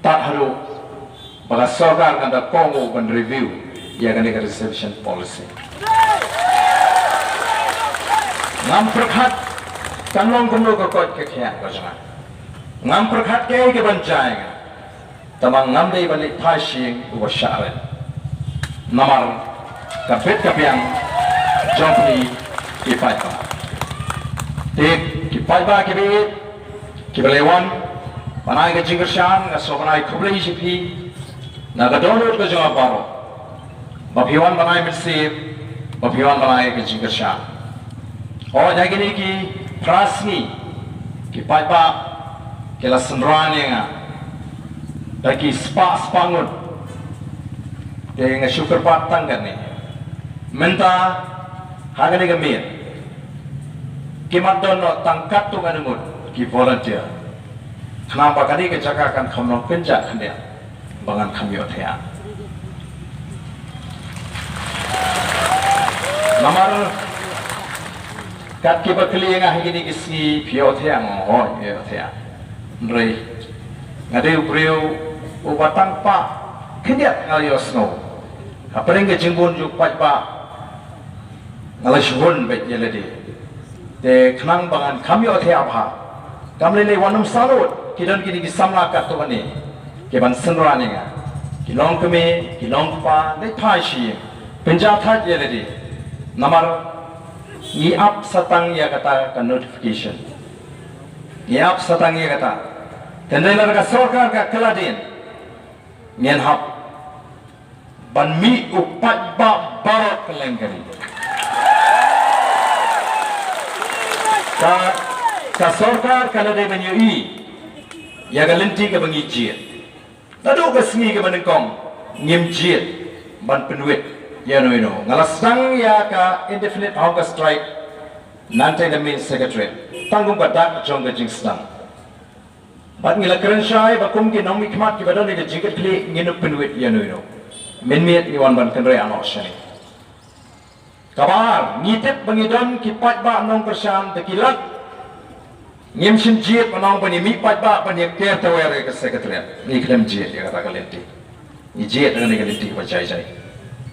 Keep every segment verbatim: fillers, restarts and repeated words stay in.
Haduh ba ka sorkar kan da kohnguh ban review ïa kane ka reservation policy. Ngam pyrkhat kan long kumno ka koit ka khiah ka jong nga. Ngam pyrkhat kaei kaban jia ïa nga. Tangba ngam dei ban leit phai sha ïing uba shah ren namar ka bit ka biang jong phi ki paidbah. Te ki paidbah kiba ïeit kiba la wan ban ai ka jingkyrshan, nga sngewbha ban ai khublei ïa phi na ka dohnud ka jong nga baroh. Ba phi wan ban ai mynsiem, ba phi wan ban ai ka jingkyrshan. Hooid, ha kine ki phra sngi ki paidbah ki la synran ïa nga da ki spah spah ngut. Te nga shu kyrpad tang kane. Mynta ha kane ka miet kim don noh tang katto katne ngut ki volunteer. Khnang ba kane ka jaka kan kham long kynjah khyndiat ba ngan kham ïohthiah. Namar kat kiba kylli ïa nga ha kine ki sngi, phi ïohthiah? Nga ong hooid, ïohthiah. Hynrei nga dei u briew uba tang pat khyndiat nga la ïohsngew hapdeng ka jingbun jong u paidbah. Nga la shu hun beit ïa lade. Te khnang ba ngan kham ïohthiah bha, kam lei lei wat nym sngewthuh, ki don kine ki samla katto katne kiban synran ïa nga. Ki long kmie, ki long kpa, leit phai sha ïing, pynjah thait ïa lade. Namar ngi ap sa tang ïa kata ka notification. Ngi ap sa tang ïa kata. Hynrei lada ka sorkar ka kylla dien, ngin hap ban mih u paidbah baroh kylleng ka ri. Ka, ka sorkar ka la dei ban ïohi ïa ka lynti kaba ngi jied. Naduh ka sngi kaba nyngkong ngim jied ban pynwit ïano ïano. Nga la sdang ïa ka indefinite hunger strike nangta na main secretariat tang kum ka dak jong ka jingsdang. Bad ngi la kren shai ba kum ki nongmihkhmat kiba don ïa ka jingkitkhlieh ngin ym pynwit ïano ïano. Mynmiet ngi wan ban kynriah noh shane. Kaba ar, ngi tip ba ngi don ki paidbah nongkyrshan, te ki lad. Ngim shym jied ban ong ba ngi mih paidbah ban ïa ker tawiar ïa ka secretariat. Ngi khlem jied ïa kata ka lynti. Ngi jied ïa kane ka lynti ba jai jai.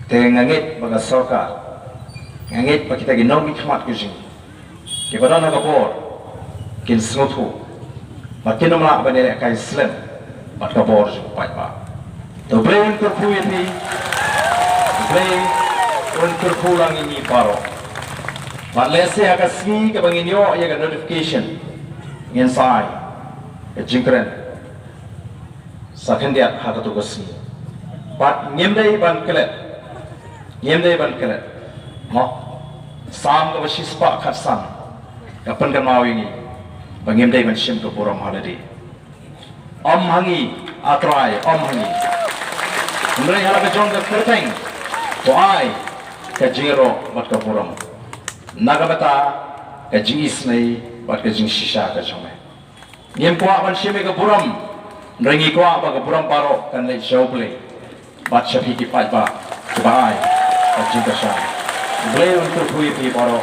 Te nga ngeit ba ka sorkar, nga ngeit ba kita ki nongmihkhmat ki jong ngi kiba don ha ka bor kin sngewthuh ba kin ym lah ban ïalehkai slem bad ka bor jong u paidbah. To U Blei un kyrkhu ïa phi, U Blei un kyrkhu lang ïa ngi baroh. Bad lehse ha ka sngi kaba ngin ïoh ïa ka notification ngin sa ai ka jingkren sa khyndiat ha kato ka sngi. Bad ngim dei ban klet, ngim dei ban klet. Mo, Salm kaba shispah khatsan ka pynkynmaw ïa ngi ba ngim dei ban shim ka burom ha lade. Ym ha ngi, A Trai, ym ha ngi. Hynrei ha la ka jong ka kyrteng ko ai ka jingïaroh bad ka burom na ka bynta ka jingisynei bad ka jingshisha ka jong me. Ngim kwah ban shim ïa ka burom, hynrei ngi kwah ba ka burom baroh kan leit sha U Blei bad sha phi ki paidbah kiba ai ka jingkyrshan. U Blei un kyrkhu ïa phi baroh.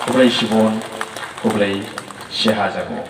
Khublei shibun. Khublei shihajar nguh.